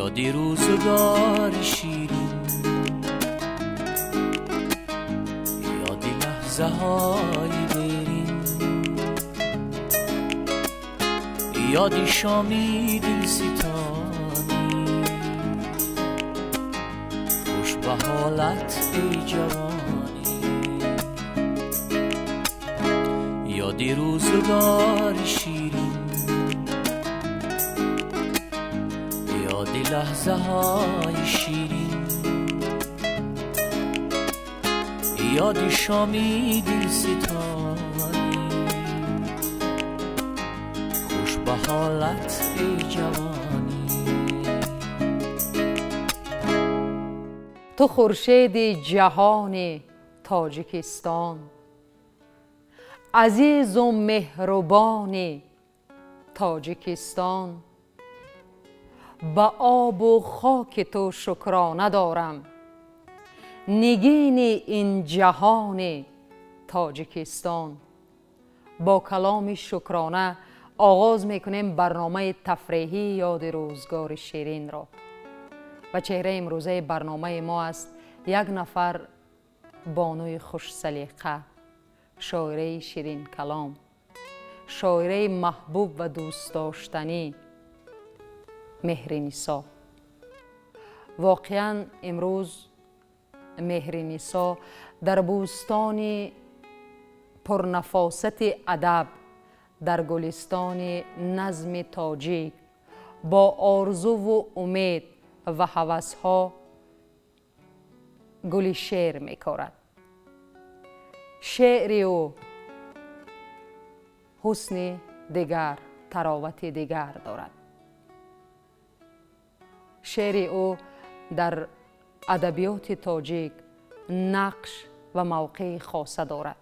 Ёди рӯзгори ширин, ёди лаҳзаҳои дерин, ёди шоми дилситонӣ. Хуш ба ҳолат, эй ҷавонӣ, ёди рӯзгори ширин, ёди лаҳзаҳои ширин, ёди шоми дилситонӣ. Хуш ба ҳолат, эй ҷавонӣ. Ту хуршеди ҷаҳони Тоҷикистон, азизу меҳрубони Тоҷикистон, ба обу хоки ту шукрона дорам, нигини ин ҷаҳони Тоҷикистон. Бо каломи шукрона оғоз мекунем барномаи тафреҳии ёди рӯзгори ширинро. Ва чеҳраи имрӯзаи барномаи мо аст як нафар бонуи хушсалиқа, шоираи ширинкалом, шоираи маҳбуб ва дӯстдоштанӣ Меҳринисо. Воқеан, имрӯз Меҳринисо дар бӯстони пурнафосати адаб, дар гулистони назми тоҷик бо орзуву умед ва ҳавасҳо гули шеър мекорад. Шеъри ӯ ҳусни дигар, таровати дигар дорад. Шеъри ӯ дар адабиёти тоҷик нақш ва мавқеи хоса дорад.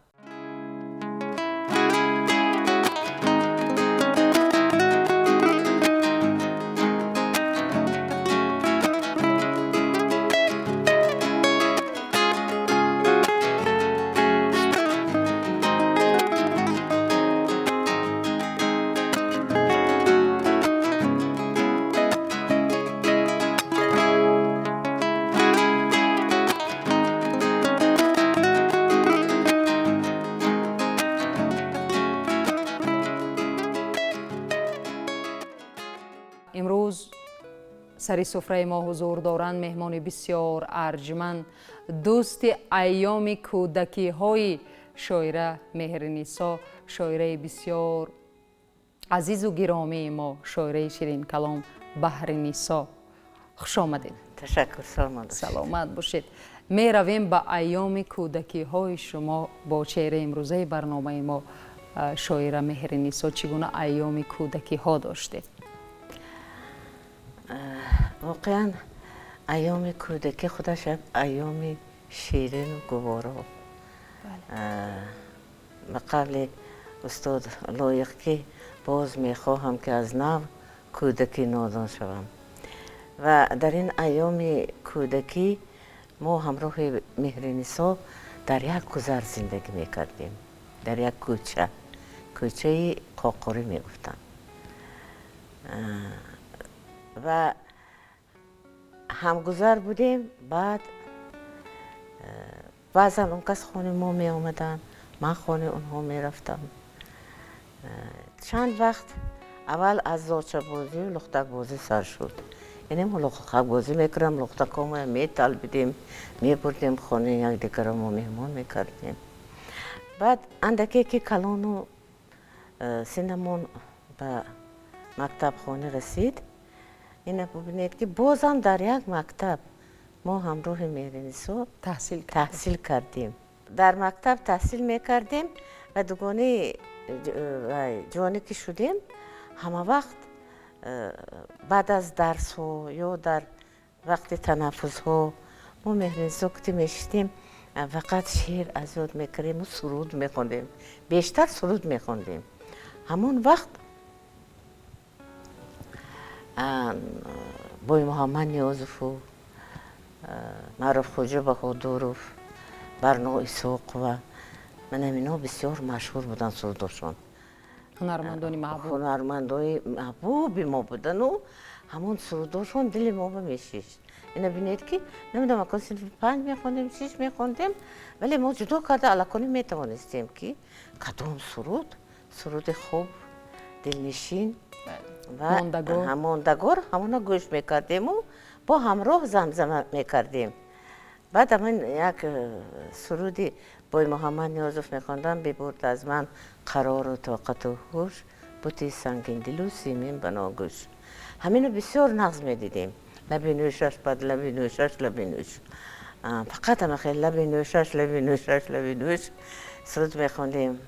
Имрӯз сари суфраи мо ҳузур доранд меҳмони бисёр арҷманд, дӯсти айёми кӯдакиҳои шоира Меҳринисо, шоираи бисёр азизу гиромии мо, шоираи ширинкалом Баҳринисо. Хуш омадед. Ташаккур, саломат бошед. Саломат бошед. Меравем ба айёми кӯдакиҳои шумо бо чеҳраи имрӯзаи барномаи мо, шоира Меҳринисо. Чӣ гуна айёми кӯдакиҳо доштед? Воқеан, айёми кӯдакӣ худаш як айёми ширину гуворо. Ба қавли устод Лоиқ, ки боз мехоҳам, ки аз нав кӯдаки нодон шавам. Ва дар ин айёми кӯдакӣ мо ҳамроҳи Меҳринисо дар як гузар зиндагӣ мекардем, дар як кӯча, кӯчаи Қоқорӣ мегуфтанд, ва ҳамгузар будем. Баъд баъзан он кас хонаи мо меомаданд, ман хонаи онҳо мерафтам. Чанд вақт аввал аз зочабозию лухтакбозӣ сар шуд, яъне мо лухтакбозӣ мекардам, лухтакҳомо металбидем, мебурдем хонаи якдигаро, мо меҳмон мекардем. Баъд андаке ки калону синамон ба мактабхона расид, ина бубинед, ки бозам дар як мактаб мо ҳамроҳи Меҳринисо таҳсил кардем. Дар мактаб таҳсил мекардем ва дугонаи ҷонӣ ки шудем, ҳама вақт баъд аз дарсҳо ё дар вақти танаффусҳо мо Меҳринисо кути мешистем, фақат шеър аз ёд мекардему суруд мехондем, бештар суруд мехондем. Ҳамон вақт Бой Муҳаммад Ниёзову Маъруфхоҷа Баҳодуров, Барно Исоқова, ман ҳаминҳо бисёр машҳур буданд сурудошон. Ҳунармандони маҳбуб. Ҳунармандои маҳбуби мо будану ҳамон сурудошон дили мо ба мешишт. Ина бинед, ки намедонам, акон синфи 5 мехондем, 6 мехондем, вале мо ҷудо карда аллакони метавонистем, ки кадом суруд суруди хуб, дилнишин ва мондагор, ҳамона гӯш мекардему бо ҳамроҳ замзама мекардем. Баъд ҳамин як суруди Бой Муҳаммад Ниёзов мехондам: «Бибурд аз ман қарору тоқату ҳуш, бути сангиндилу симин баногӯш». Ҳамино бисёр нағз медидем. Лаби нӯшаш, бад лаби нӯшаш, лаби нӯш, фақат ҳама хел лаби нӯшаш, лаби нӯшаш, лаби нӯш суруд мехондем.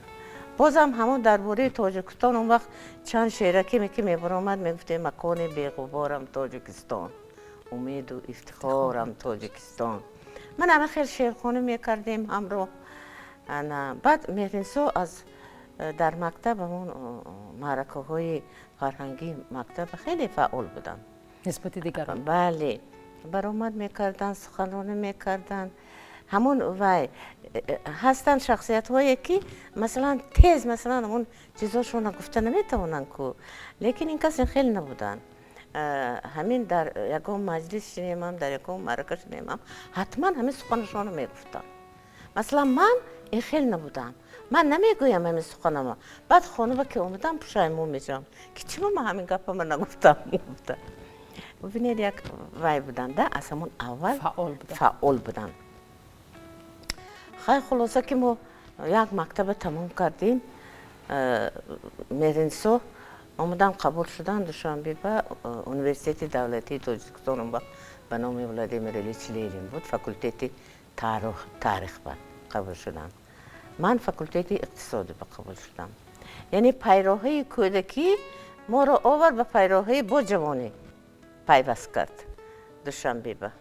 Бозам ҳамон дар бораи Тоҷикистон он вақт чанд шеъраке ки мебаромад, мегуфтем: «Макони беғуборам Тоҷикистон, умеду ифтихорам Тоҷикистон». Ман ҳама хел шеърхонӣ мекардем ҳамроҳ. Баъд Меҳринсо аз дар мактаб ҳамон маъракаҳои фарҳангии мактаб хеле фаъол буданд. Нисбати дигарон. Бале, баромад мекарданд, суханронӣ мекарданд. Ҳамон вай ҳастанд шахсиятҳое, ки масалан тез, масалан, ҳамон чизошонро гуфта наметавонанд ку, лекин ин кас ин хеле набуданд. Ҳамин дар ягон маҷлис шинемам, дар ягон маърака шинемам, ҳатман ҳамин суханашонро мегуфтам. Масалан, ман ин хел набудам, ман намегӯям ҳамин суханама. Баъд хонава ки омадам, пушаймон мешавам, ки чима ман ҳамин гапама нагуфтам, гуфта. Бубинед, як вай буданд да, аз ҳамон аввал фаъол буданд. Хай, хулоса, ки мо як мактаба тамом кардем, Меҳринсо омадам, қабул шудан Душанбе ба Университети давлатии Тоҷикистон, он вақт ба номи Владимир Ильич Ленин буд, факултети таърих ба қабул шудам. Ман факултети иқтисодӣ ба қабул шудам. Яъне пайроҳаи кӯдакӣ моро овард ба пайроҳаи бо ҷавонӣ пайваст кард Душанбе ба.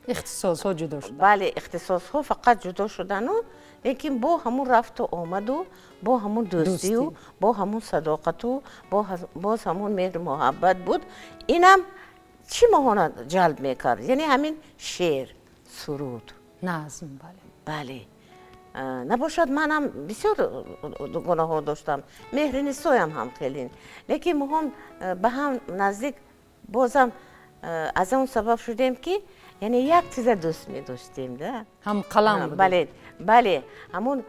Ихтисосҳо ҷудо шуданд. Бале, ихтисосҳо фақат ҷудо шудану, лекин бо ҳамун рафту омаду, бо ҳамун дӯстию, бо ҳамун садоқату, боз ҳамун меҳру муҳаббат буд. Инам чӣ моҳона ҷалб мекард? Яъне ҳамин шеър, суруд, назм, бале. Бале, набошад, манам бисёр дугонаҳо доштам, Меҳринисоям ҳам хелин, лекин моҳом ба ҳам наздик бозам аз он сабаб шудем, ки яъне як чиза дӯст медоштем да. Ҳамқалам. Бале, бале, ҳамун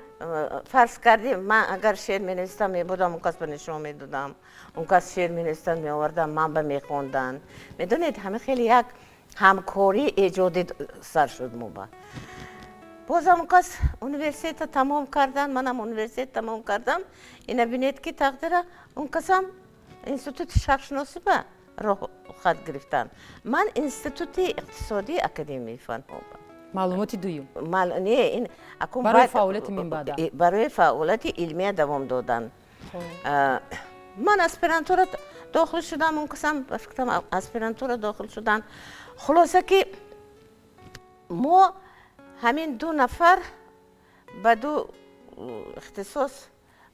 фарз кардем, ман агар шеър менавистам, мебурдам, он кас ба нишон медодам, он кас шеър менавистанд, меовардам, ман ба мехонданд. Медонед, ҳама хеле як ҳамкории эҷодӣ сар шуд мо ба. Бозам он кас университета тамом кардан, манам университет тамом кардам. Ина бинед, ки тақдира, он касам Институти шарқшиносӣ ба роҳ хат гирифтанд, ман Институти иқтисодии Академияи фанҳо. Маълумоти дуюм. Не, ин барои фаъолияти минбаъда. Барои фаъолияти илмия давом додан. Ман аспирантура дохил шудам, он касам, ба фикрам, аспирантура дохил шуданд. Хулоса, ки мо ҳамин ду нафар ба ду ихтисос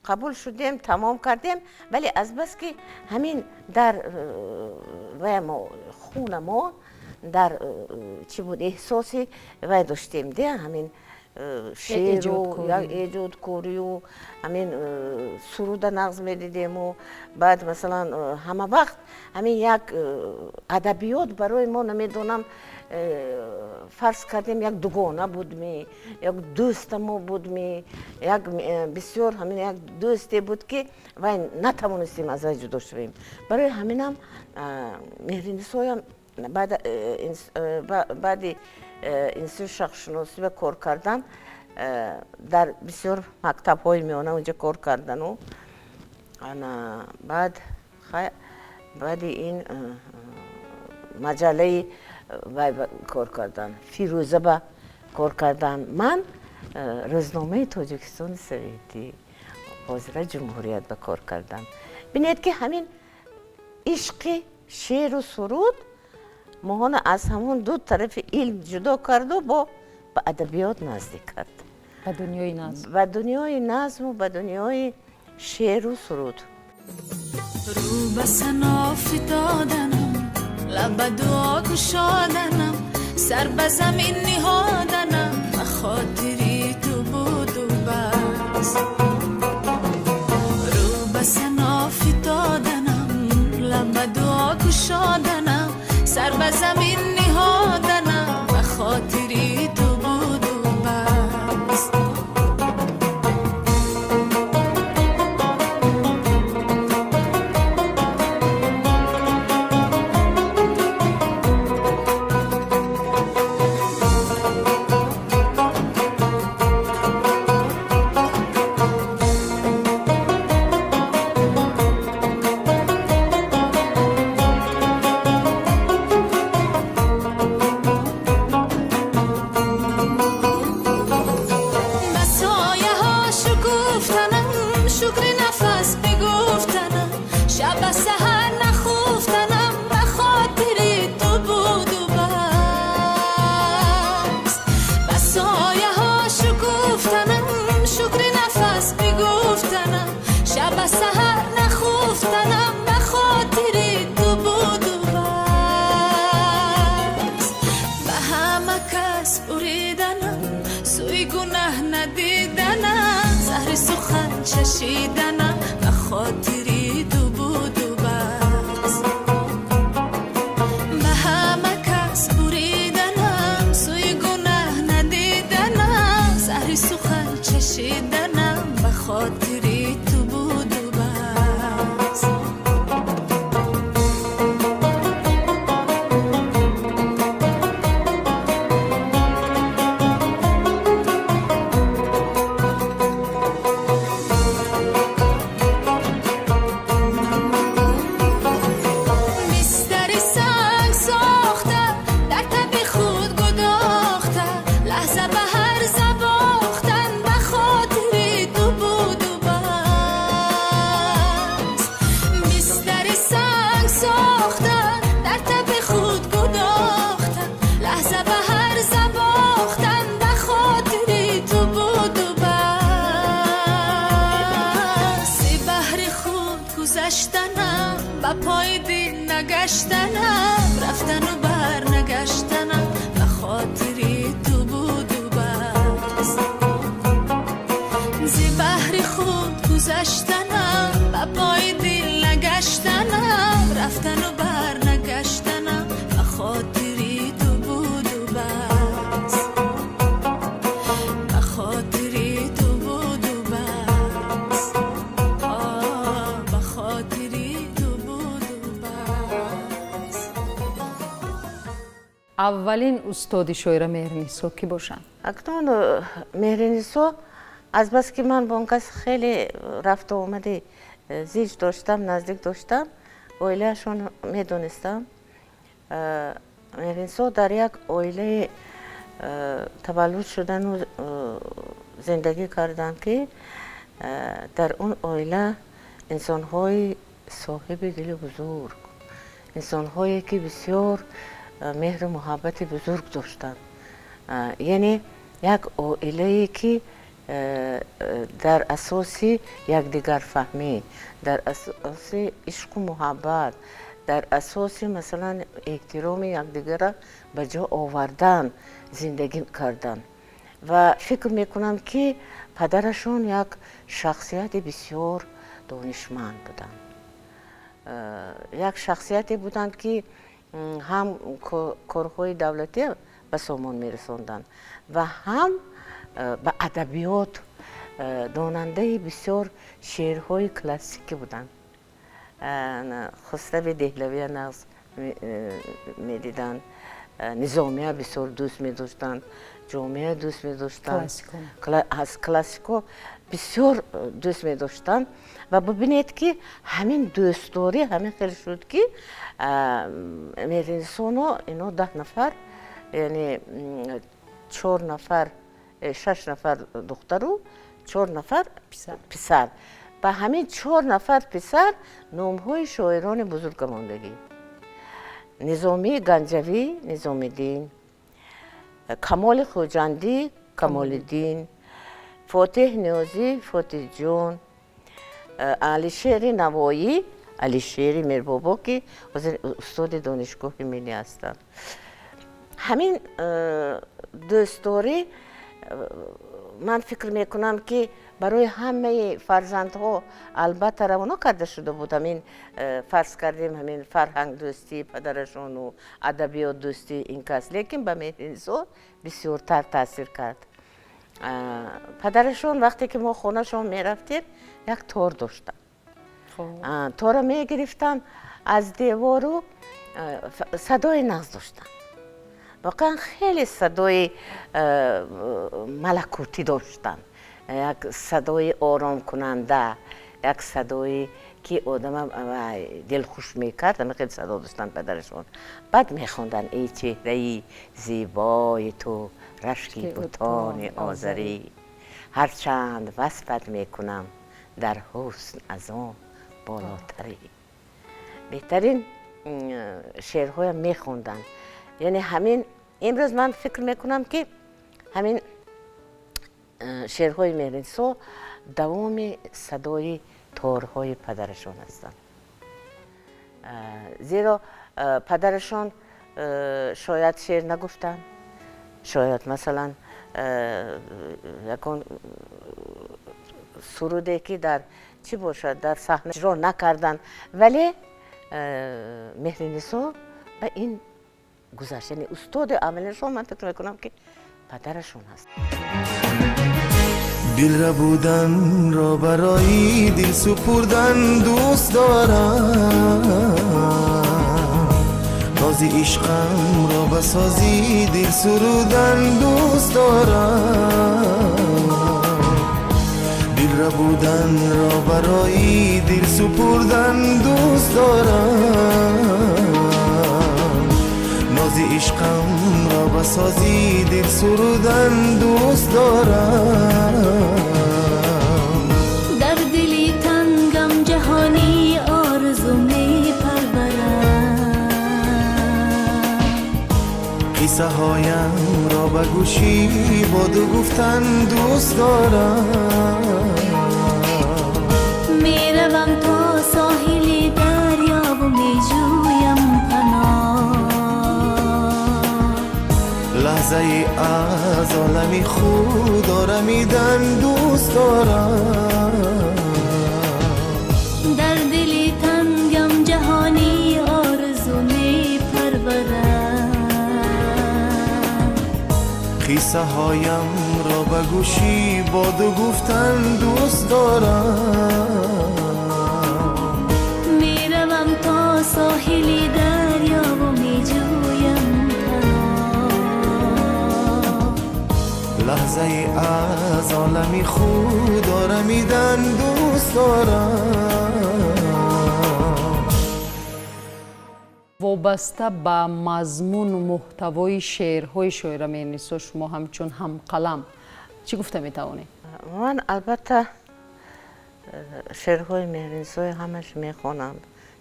қабул шудем, тамом кардем, вале азбаски ҳамин дар вай мо, хуна мо дар чӣ буд, эҳсоси вай доштем де, ҳамин шеъру эҷодкорию, ҳамин суруда нағз медидему. Баъд, масалан, ҳама вақт ҳамин як адабиёт барои мо, намедонам, фарз кардем, як дугона будми, як дӯстамо будми, як бисёр ҳамин як дӯсте буд, ки вай натавонистем аз вай ҷудо шавем. Барои ҳаминам Меҳринисоям баъди институти шарқшиносӣ ба кор кардан, дар бисёр мактабҳои миёна унҷа кор кардану, ана баъд баъди ин маҷаллаи вай кор кардан, Фирӯза ба кор кардан, ман рӯзномаи Тоҷикистони Советӣ, ҳозира Ҷумҳурият, ба кор кардам. Бинед, ки ҳамин ишқи шеъру суруд моҳона аз ҳамон ду тарафи илм ҷудо карду бо ба адабиёт наздик кард. Ба дунёи назм. Ба дунёи назму ба дунёи шеъру суруд. Рӯ ба сано фитоданам, лаб ба дуо кушоданам, сар ба замин ниҳоданам ба хотири ту буду бас. Рӯ ба сано. гузаштанам, ба пои дил нагаштанам, рафтану бар нагаштанам, ба хотири ту буду бас. Зи баҳри худ гузаштанам, ба пои дил нагаштанам, рафтану бар нагаштанам, ба хотири ту буду бас. Ба хотири ту буду бас. Ба хотири ту буду бас. Аввалин устоди шоира Меҳринисо кӣ бошанд? Акнун Меҳринисо, азбаски ман бо он кас хеле рафту омади зич доштам, наздик доштам, оилаашон медонистам. Меҳринисо дар як оилаи таваллуд шудану зиндагӣ карданд, ки дар он оила инсонҳои соҳиби дили бузург, инсонҳое ки бисёр меҳру муҳаббати бузург доштанд, яъне як оилае ки дар асоси якдигарфаҳмӣ, дар асоси ишқу муҳаббат, дар асоси, масалан, эҳтироми якдигарра ба ҷо овардан зиндагӣ карданд. Ва фикр мекунам, ки падарашон як шахсияти бисёр донишманд буданд, як шахсияте буданд, ки ҳам корҳои давлатӣ ба сомон мерасонданд ва ҳам ба адабиёт донандаи бисёр шеърҳои классикӣ буданд. Хусрави Деҳлавия нағз медиданд, Низомия бисёр дӯст медоштанд, Ҷомия дӯст медоштанд, аз классико бисёр дӯст медоштанд. Ва бибинед, ки ҳамин дӯстдорӣ ҳамин хел шуд, ки Меҳринисоно ино 10 нафар, яъне чор нафар, шаш нафар духтару чор нафар писар. Ба ҳамин чор нафар писар номҳои шоирони бузурга мондагӣ: Низомии Ганҷавӣ Низомиддин, Камоли Хуҷандӣ Камолиддин, Фотеҳ Ниёзӣ Фотеҳҷон, Алишери Навоӣ Алишери Мирбобо, ки ҳозир устоди Донишгоҳи миллӣ ҳастанд. Ҳамин дӯстдорӣ, ман фикр мекунам, ки барои ҳамаи фарзандҳо албатта равона карда шуда буд. Ҳамин, фарз кардем, ҳамин фарҳангдӯстии падарашону адабиётдӯстии ин кас, лекин ба Меҳринисо бисёртар таъсир кард. Падарашон, вақте ки мо хонашон мерафтем, як тор доштанд. Тора мегирифтанд аз девору садои нағз доштанд, воқеан хеле садои малакутӣ доштанд, як садои оромкунанда, як садое ки одама дилхуш мекард. Ҳама хеле садо доштанд падарашон. Баъд мехонданд: «Эй чеҳраи зебои ту, рашки бутони озарӣ, ҳарчанд васфат мекунам, дар ҳусн аз он болотарӣ». Беҳтарин шеърҳоям мехонданд. Яъне ҳамин имрӯз ман фикр мекунам, ки ҳамин шеърҳои Меҳринисо давоми садои торҳои падарашон ҳастанд, зеро падарашон шояд шеър нагуфтанд, шояд, масалан, ягон суруде ки дар чӣ бошад, дар саҳна иҷро накарданд, вале Меҳринисо ба ин гузашт. Яъне устоди аввалинашон, ман фикр мекунам, ки падарашон ҳаст. Дил рабудан ро барои дил супурдан дӯст дорам, рози ишқам ро ба сози дил сурудан дӯст дорам. Дил рабудан ро барои дил супурдан дӯст дорам, нози ишқам ро ба сози дил сурудан дӯст дорам. Дар дили тангам ҷаҳони орзу мепарварам. Қиссаҳоям ро ба гӯши боду гуфтан дӯст дорам. Меравам то соҳили Лаҳзае аз олами худ орамидан дӯст дорам. Дар дили тангам ҷаҳони орзу мепарварам. Қиссаҳоям ро ба гӯши боду гуфтан дӯст дорам. Меравам то соҳили дарёву меҷӯям паноҳ. Лаҳзае аз олами худ орамидан дӯст дорам. Вобаста ба мазмуну муҳтавои шеърҳои шоира Меҳринисо, шумо ҳамчун ҳамқалам чӣ гуфта метавонед? Ман албатта шеърҳои Меҳринисои ҳамаш мехонам,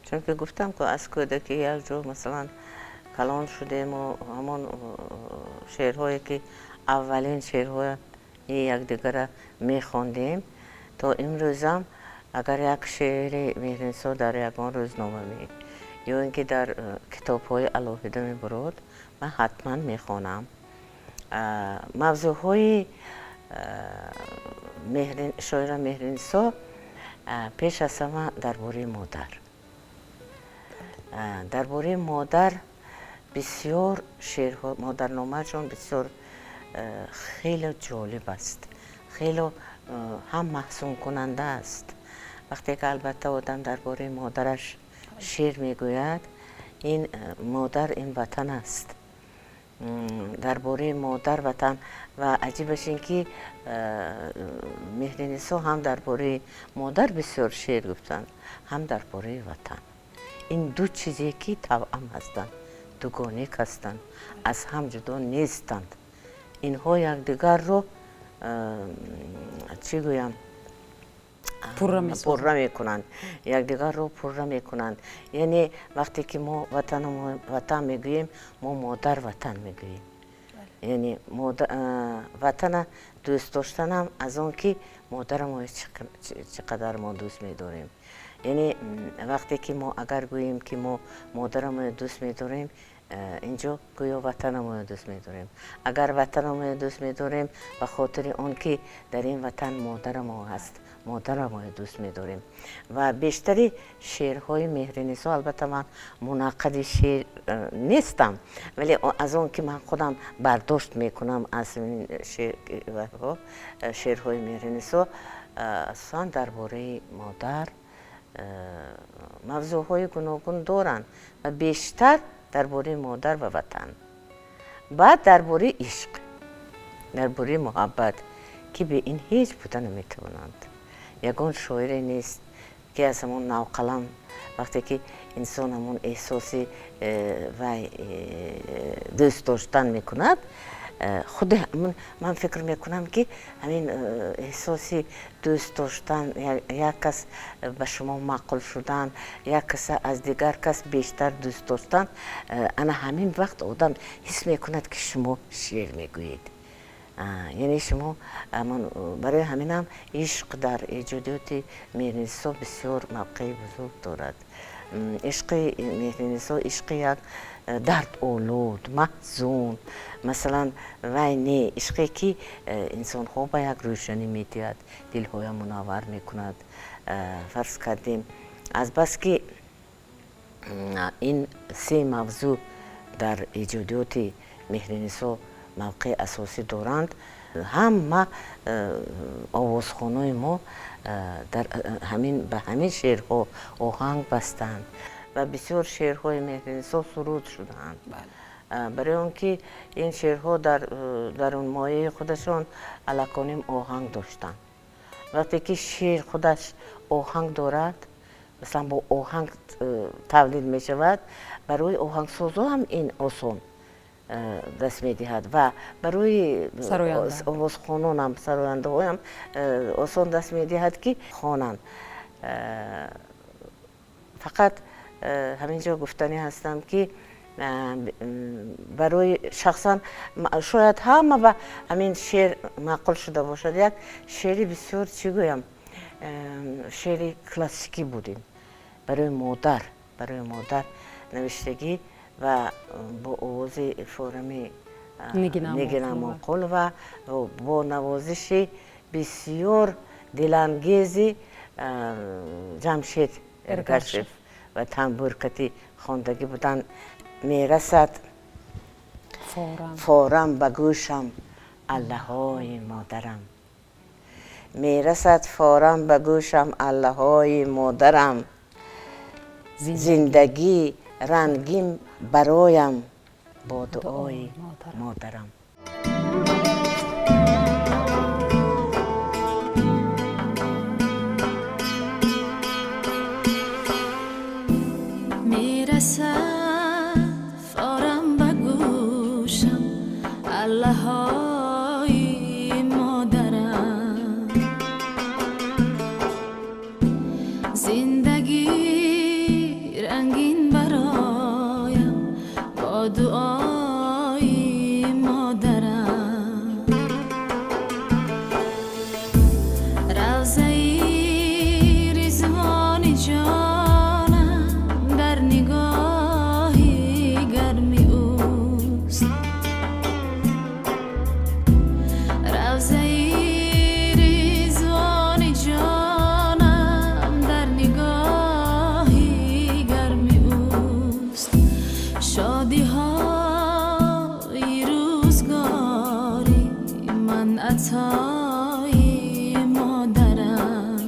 чунки гуфтам, ки аз кӯдакӣ як ҷо, масалан, калон шудему ҳамон шеърҳое ки аввалин шеърҳои якдигара мехондем, то имрӯзам агар як шеъри Меҳринисо дар ягон рӯзнома ё ин ки дар китобҳои алоҳида мебурод, ман ҳатман мехонам. Мавзӯъҳои шоира Меҳринисо пеш аз ҳама дар бораи модар, дар бораи модар бисёр шеърҳо. Модарномаашон бисёр хеле ҷолиб аст, хеле ҳам маҳзункунанда аст. Вақте ки албатта одам дар бораи модараш шеър мегӯяд, ин модар, ин ватан аст. Дар бораи модар, ватан. Ва аҷибаш ин ки Меҳринисо ҳам дар бораи модар бисёр шеър гуфтанд, ҳам дар бораи ватан. Ин ду чизе ки тавъам ҳастанд, дугоник ҳастанд, аз ҳам ҷудо нестанд. Инҳо якдигарро, чӣ гӯям, пурра мекунанд, якдигарро пурра мекунанд. Яъне вақте ки мо ватан мегӯем, мо модар ватан мегӯем. Яъне ватана дӯст доштанам аз он ки модарамо чӣ қадар мо дӯст медорем. Яъне вақте ки мо агар гӯем, ки мо модарамоя дӯст медорем, инҷо гӯё ватанамоя дӯст медорем. Агар ватанамоя дӯст медорем, ба хотири он ки дар ин ватан модарамо ҳаст, модарамоя дӯст медорем. Ва бештари шеърҳои Меҳринисо, албатта ман мунаққади шеър нестам, вале аз он ки ман худам бардошт мекунам аз шеърҳои Меҳринисо, асосан дар бораи модар мавзӯъҳои гуногун доранд ва бештар дар бораи модар ва ватан, баъд дар бораи ишқ, дар бораи муҳаббат, ки бе ин ҳеҷ буда наметавонанд. Ягон шоире нест, ки аз ҳамон навқалам, вақте ки инсон ҳамон эҳсоси вай дӯст доштан мекунад, худи ман фикр мекунам, ки ҳамин эҳсоси дӯст доштан, як кас ба шумо маъқул шудан, як каса аз дигар кас бештар дӯст доштан, ана ҳамин вақт одам ҳис мекунад, ки шумо шеър мегӯед. Яъне шумо, барои ҳаминам ишқ дар эҷодиёти Меҳринисо бисёр мавқеи бузург дорад. Ишқи Меҳринисо ишқи як дардолуд, маҳзун, масалан, вай не, ишқе ки инсонҳо ба як рӯшанӣ медиҳад, дилҳоя мунаввар мекунад. Фарз кардем, азбаски ин се мавзӯъ дар эҷодиёти Меҳринисо мавқеи асосӣ доранд, ҳама овозхонои мо дар ҳамин ба ҳамин шеърҳо оҳанг бастанд ва бисёр шеърҳои Меҳринисо суруд шудаанд, барои он ки ин шеърҳо дар дарунмояи худашон аллаконим оҳанг доштанд. Вақте ки шеър худаш оҳанг дорад, масалан, бо оҳанг тавлид мешавад, барои оҳангсозо ҳам ин осон даст медиҳад ва барои овозхононам, сарояндаҳоям осон даст медиҳад, ки хонанд. Фақат ҳамин ҷо гуфтанӣ ҳастам, ки барои шахсан шояд ҳама ба ҳамин шеър маъқул шуда бошад. Як шеъри бисёр, чӣ гӯям, шеъри классикӣ будем, барои модар навиштагӣ ва бо овози форами Нигина Амонқулова бо навозиши бисёр дилангези Ҷамшед Эргашев ва тамбуркати хондагӣ буданд. Мерасад форам ба гӯшам аллаҳои модарам, мерасад форам ба гӯшам аллаҳои модарам, зиндагӣ рангин бароям бо дуои модарам. Мерасад форам ба гӯшам аллаҳои модарам, зиндагӣ рангин бароям бо дуои модарам, равзаи ризвони ҷонам дар нигоҳи гарми ӯст, равзаи ризвони ҷонам дар нигоҳи гарми ӯст, шодиҳои рӯзгори ман атои модарам,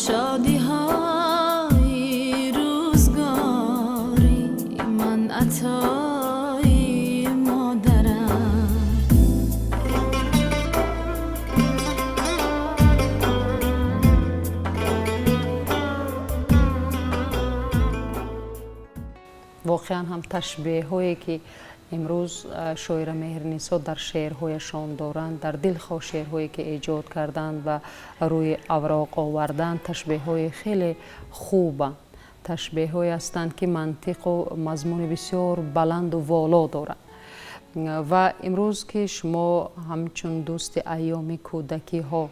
шодиҳои рӯзгори ман атои модарам. Воқеан ҳам ташбеҳҳое ки имрӯз шоира Меҳринисо дар шеърҳояшон доранд, дар дилхоҳ шеърҳое ки эҷод карданд ва рӯи авроқ оварданд, ташбеҳҳои хеле хубанд, ташбеҳҳое ҳастанд ки мантиқу мазмуни бисёр баланду воло доранд. Ва имрӯз ки шумо ҳамчун дӯсти айёми кӯдакиҳо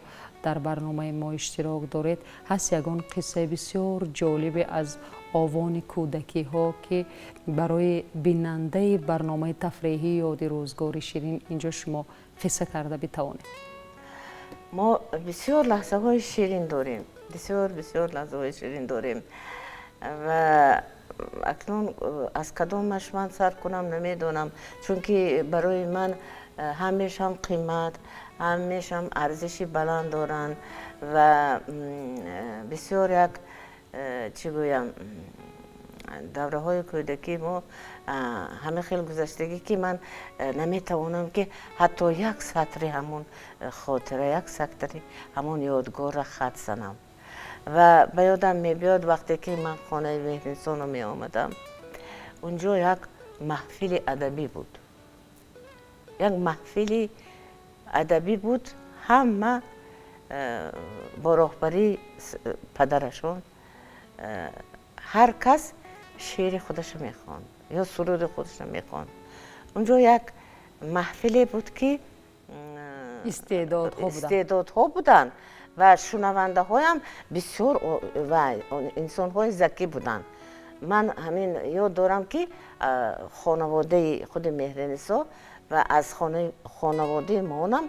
дар барномаи мо иштирок доред, ҳаст ягон қиссаи бисёр ҷолибе аз овони кӯдакиҳо ки барои бинандаи барномаи тафреҳӣ ёди рӯзгори ширин инҷо шумо қисса карда битавонед? Мо бисёр лаҳзаҳои ширин дорем, бисёр бисёр лаҳзаҳои ширин дорем ва акнун аз кадомаш ман сар кунам намедонам, чунки барои ман ҳамешам қимат, ҳамешам арзиши баланд доранд ва бисёр як чӣ гӯям, давраҳои кӯдакии мо ҳама хел гузаштагӣ ки ман наметавонам ки ҳатто як сатри ҳамон хотира, як сатри ҳамон ёдгорра хат занам. Ва ба ёдам мебиёд вақте ки ман хонаи Меҳринисоно меомадам, унҷо як маҳфили адабӣ буд, як маҳфили адабӣ буд, ҳама бо роҳбарии падарашон ҳар кас шеъри худашро мехонд ё суруди худашро мехонд. Унҷо як маҳфиле буд ки истеъдодҳо буданд, истеъдодҳо буданд ва шунавандаҳоям бисёр ва инсонҳои закӣ буданд. Ман ҳамин ёд дорам ки хонаводаи худи Меҳринисо ва аз хонаводаи моонам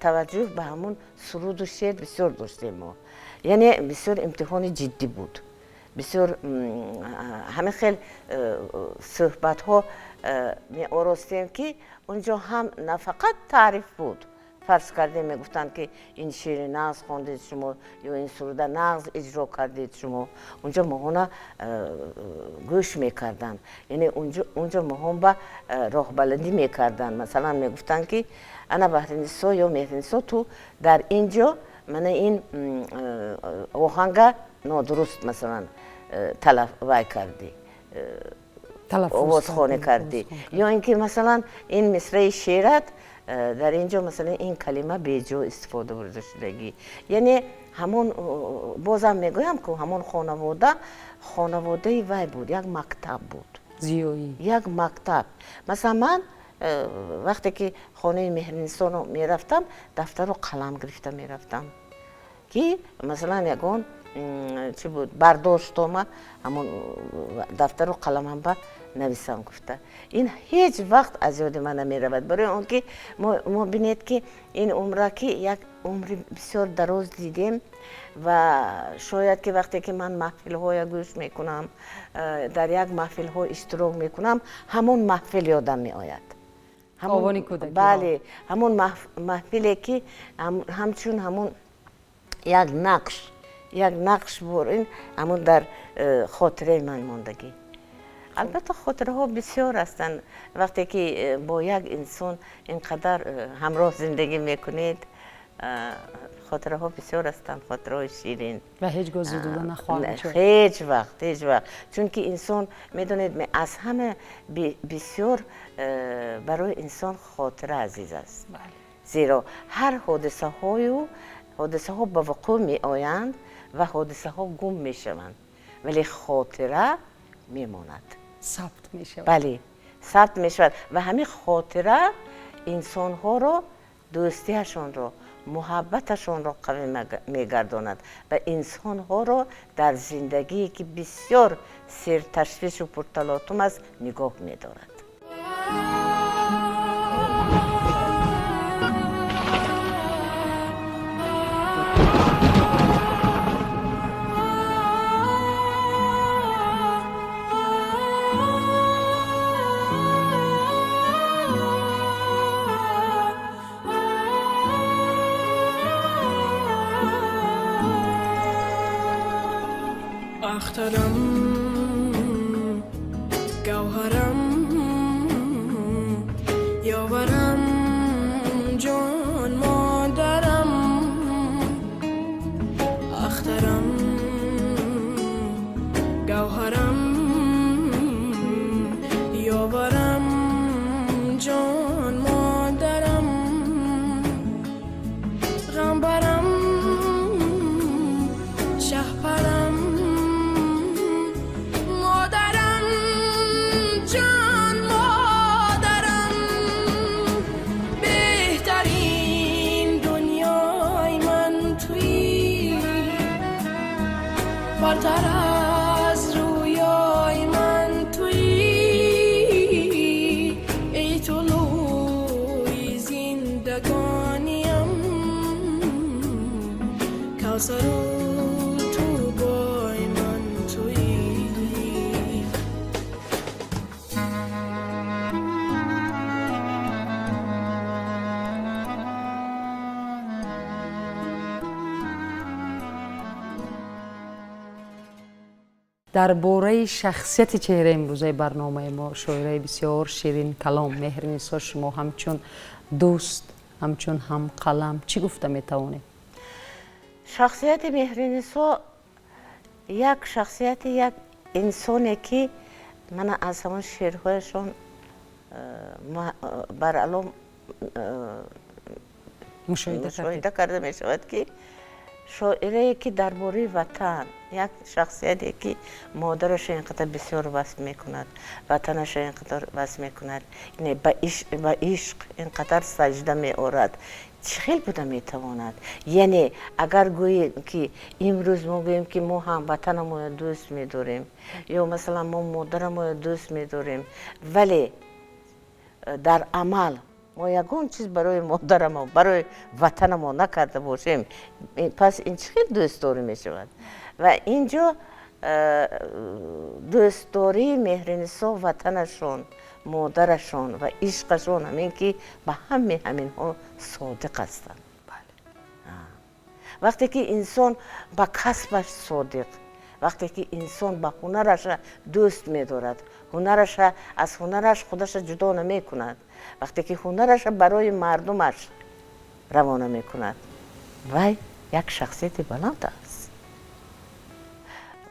таваҷҷӯҳ ба ҳамун суруду шеър бисёр доштем мо. Яъне бисёр имтиҳони ҷиддӣ буд, бисёр ҳамин хел суҳбатҳо меоростем ки унҷо ҳам на фақат таъриф буд, фарз кардем мегуфтанд ки ин шеъри нағз хондед шумо ё ин суруда нағз иҷро кардед шумо, унҷо моҳона гӯш мекарданд, яъне унҷо моҳон ба роҳбаладӣ мекарданд. Масалан мегуфтанд ки ана Баҳринисо ё Меҳринисо, ту дар ин ҷо мана ин оҳанга нодуруст масалан вай кардӣ, овозхонӣ кардӣ, ё ин ки масалан ин мисраи шеърат дар ин ҷо масалан ин калима беҷо истифода бурда шудагӣ. Яъне ҳамон бозам мегӯям ку ҳамон хонавода хонаводаи вай буд, як мактаб буд, зиёӣ, як мактаб. Масалан ман вақте ки хонаи Меҳринисоно мерафтам, дафтару қалам гирифта мерафтам ки масалан ягон Чӣ буд, бардоштома ҳамон дафтару қаламам ба нависам гуфта. Ин ҳеҷ вақт аз ёди ман намеравад, барои он ки мо бинед, ки ин умра, ки як умри бисёр дароз дидем, ва шояд ки вақте ки ман маҳфилҳоя гӯш мекунам, дар як маҳфилҳо иштирок мекунам, ҳамон маҳфил ёдам меояд. Бале, ҳамон маҳфиле, ки ҳамчун ҳамон як нақш бур, ин ҳамон дар хотираи ман мондагӣ. Албатта, хотираҳо бисёр ҳастанд. Вақте ки бо як инсон ин қадар ҳамроҳ зиндагӣ мекунед, хотираҳо бисёр ҳастанд, хотираҳои ширин. Ва ҳеҷ гоҳ зудуда нахоҳанд шуд. Ҳеҷ вақт, ҳеҷ вақт. Чунки инсон, медонед, аз ҳама бисёр барои инсон хотира азиз аст, зеро ҳар ҳодисаҳо ба вуқӯъ меоянд ва ҳодисаҳо гум мешаванд, вале хотира мемонад. Сабт мешавад. Бале, сабт мешавад, ва ҳамин хотира инсонҳоро, дӯстиашонро, муҳаббаташонро қавӣ мегардонад ва инсонҳоро дар зиндагие, ки бисёр серташвишу пурталотум аст, нигоҳ медорад. Ахтарам, гавҳарам, ёварам, ҷон модарам. Ахтарам, гавҳарам, ёварам, ҷон модарам, ғамбарам, шаҳпарам, модарам, ҷон модарам, беҳтарин дунёи ман туӣ, бартар аз рӯёи ман туӣ, эй тулӯи зиндагониям, кавсару тӯбои ман туӣ. Дар бораи шахсияти чеҳраи имрӯзаи барномаи мо, шоираи бисёр ширин калом Меҳринисо, шумо ҳамчун дӯст, ҳамчун ҳамқалам чӣ гуфта метавонед? Шахсияти Меҳринисо як шахсияти, як инсоне, ки мана аз ҳамон шеърҳояшон баръало мушоҳида кардед. Мушоҳида карда мешавад, ки шоирае, ки дар бораи ватан, як шахсияте, ки модарашо ин қадар бисёр васф мекунад, ватанашо ин қадар васф мекунад, яъне ба ишқ ин қадар саҷда меорад, чӣ хел буда метавонад? Яъне агар гӯем, ки имрӯз мо гӯем, ки мо ҳам ватанамонро дӯст медорем, ё масалан мо модарамонро дӯст медорем, вале дар амал мо ягон чиз барои модарамон, барои ватанамон накарда бошем, пас ин чӣ хел дӯстдорӣ мешавад? Ва ин ҷо дӯстдории Меҳринисо ватанашон, модарашон ва ишқашон ҳамин, ки ба ҳамаи ҳаминҳо содиқ ҳастанд. Вақте ки инсон ба касбаш содиқ, вақте ки инсон ба ҳунараша дӯст медорад, ҳунараша, аз ҳунараш худаша ҷудо намекунад, вақте ки ҳунараша барои мардумаш равона мекунад, вай як шахсияти баланд аст.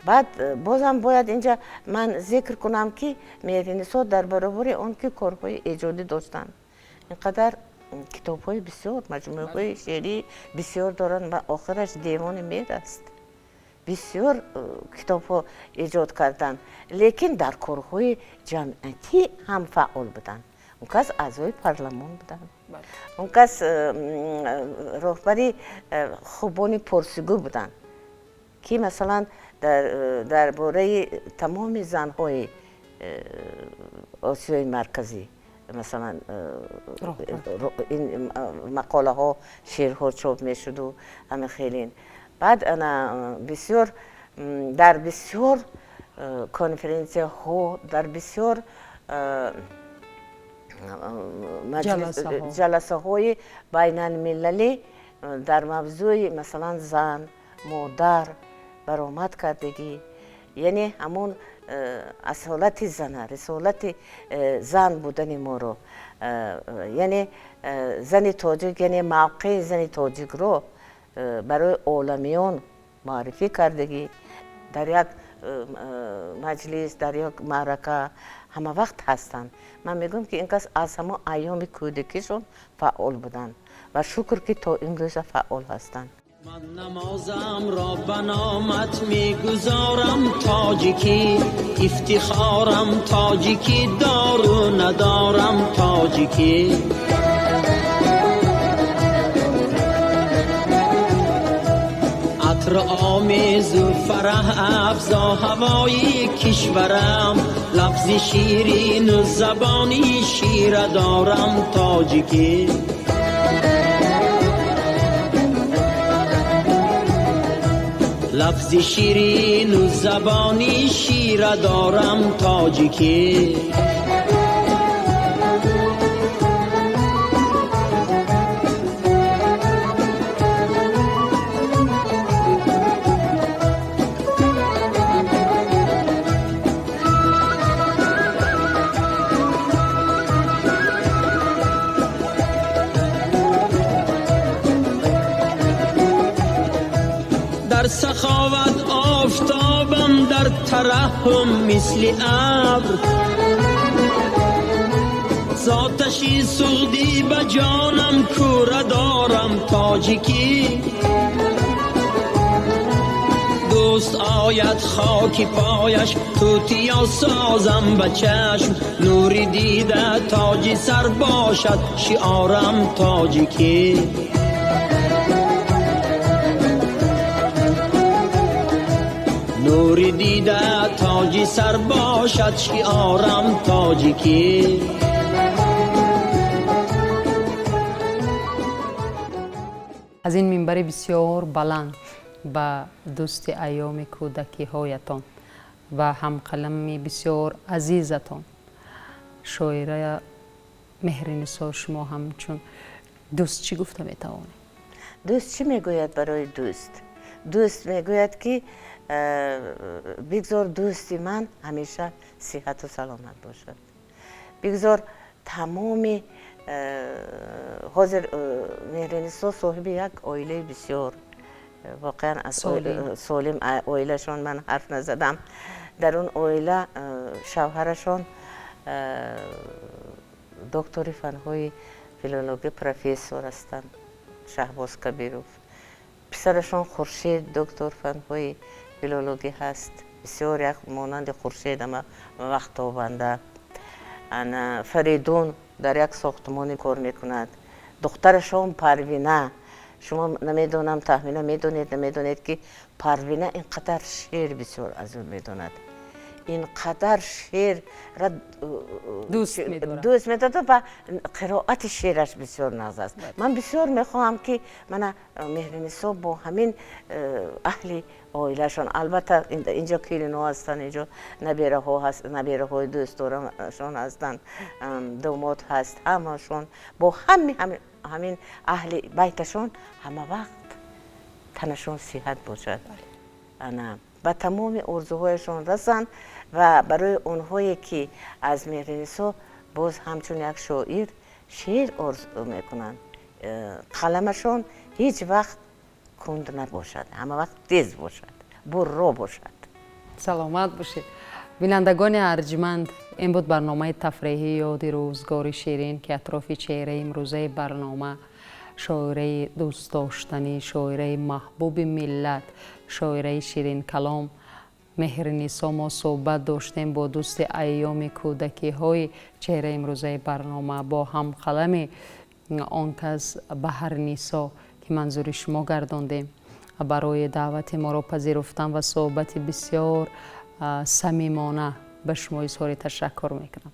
Баъд бозам бояд инҷа ман зикр кунам, ки Меҳринисо дар баробари он ки корҳои эҷодӣ доштанд, ин қадар китобҳои бисёр, маҷмӯаҳои шеърӣ бисёр доранд ва охираш Девони меҳр аст, бисёр китобҳо эҷод карданд, лекин дар корҳои ҷамъиятӣ ҳам фаъол буданд. Он кас аъзои парлумон буданд, он кас роҳбари хубони порсигӯ буданд, Ки масалан дар бораи тамоми занҳои Осиёи Марказӣ масалан ин мақолаҳо, шеърҳо чоп мешуду ҳама хелин. Баъд ана бисёр дар бисёр конференсияҳо, дар бисёр ҷаласаҳои байналмилалӣ дар мавзӯи масалан зан, модар баромад кардагӣ, яъне ҳамон асолати зана, рисолати зан будани моро, яъне зани тоҷик, яъне мавқеи зани тоҷикро барои оламиён муаррифӣ кардагӣ. Дар як маҷлис, дар як маърака ҳама вақт ҳастанд. Ман мегӯям, ки ин кас аз ҳамон айёми кӯдакишон фаъол буданд ва шукр, ки то имрӯза фаъол ҳастанд. Ман намозамро ба номат мегузорам, тоҷикӣ ифтихорам, тоҷикӣ дору надорам, тоҷикӣ. Атр омезу фараҳ афзо ҳавои кишварам, лафзи ширину забони шира дорам, тоҷикӣ. Лафзи ширину забони шира дорам, тоҷикӣ. Дар саховат офтобам, дар тараҳҳум мисли абр, зоташи суғдӣ ба ҷонам кӯра дорам, тоҷикӣ. Дӯст ояд хоки пояш тутиё созам ба чашм, нури дида тоҷи сар бошад шиорам, тоҷикӣ. Нури дида тоҷи сар бошад шиорам, тоҷикӣ. Аз ин минбари бисёр баланд ба дӯсти айёми кӯдакиҳоятон ва ҳамқалами бисёр азизатон, шоира Меҳринисо, шумо ҳамчун дӯст чӣ гуфта метавонед? Дӯст чӣ мегӯяд барои дӯст? Дӯст мегӯяд, ки бигзор дӯсти ман ҳамеша сиҳату саломат бошад, бигзор тамоми ҳозир Меҳринисо соҳиби як оилаи бисёр воқеан аз солим, оилашон ман ҳарф назадам. Дар он оила шавҳарашон доктори фанҳои филологӣ, профессор ҳастанд, Шаҳбоз Кабиров. Писарашон Хуршед доктор фанҳои филологӣ ҳаст, бисёр як монанди Хуршед ама вақтобанда. Ана Фаридун дар як сохтмоне кор мекунад. Духтарашон Парвина, шумо намедонам, Таҳмина, медонед, намедонед, ки Парвина ин қадар шеър бисёр аз ӯ медонад, ин қадар шеърра дӯст медорад ва қироати шеъраш бисёр нағз аст. Ман бисёр мехоҳам, ки мана Меҳринисо бо ҳамин аҳли оилашон, албатта инҷо келинҳо ҳастанд, инҷо набераҳо ҳаст, набераҳои дӯстдорамашон ҳастанд, домод ҳаст, ҳамашон бо ҳамин аҳли байташон ҳама вақт танашон сиҳат бошад, ана ба тамоми орзуҳояшон расанд ва барои онҳое, ки аз Меҳринисо боз ҳамчун як шоир шеър орзу мекунанд, қаламашон ҳеҷ вақт кунд набошад, ҳама вақт тез бошад, бурро бошад. Саломат бошед. Бинандагони арҷманд, ин буд барномаи тафреҳии «Ёди рӯзгори ширин», ки атрофи чеҳраи имрӯзаи барнома, шоираи дӯстдоштанӣ, шоираи маҳбуби миллат, шоираи ширинкалом Меҳринисо мо суҳбат доштем. Бо дӯсти айёми кӯдакиҳои чеҳраи имрӯзаи барнома, бо ҳамқалами он кас Баҳарнисо, ки манзури шумо гардондем. Барои даъвати моро пазируфтан ва суҳбати бисёр самимона ба шумо изҳори ташаккур мекунам.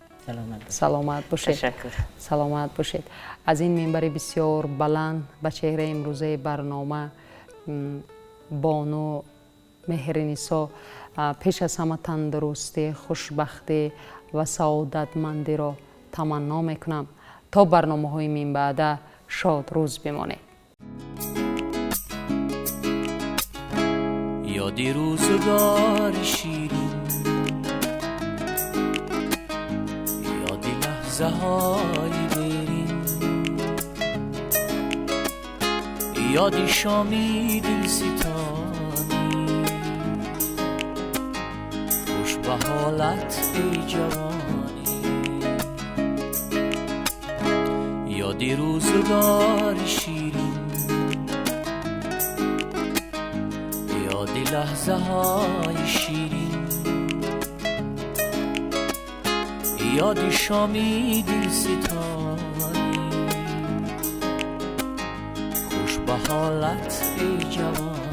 Саломат бошед. Саломат бошед. Аз ин минбари бисёр баланд ба чеҳраи имрӯзаи барнома, бону Меҳринисо, пеш аз ҳама тандурустӣ, хушбахтӣ ва саодатмандиро таманно мекунам. То барномаҳои минбаъда шод рӯз бимонед. Ёди рӯзгори ширин, ёди лаҳзаҳои дерин, ёди шоми дилситонӣ, хуш ба ҳолат эй ҷавонӣ. Ёди рӯзгори ширин, ёди лаҳзаҳои ширин, ёди шоми дилситонӣ, хуш ба ҳолат эй ҷавонӣ.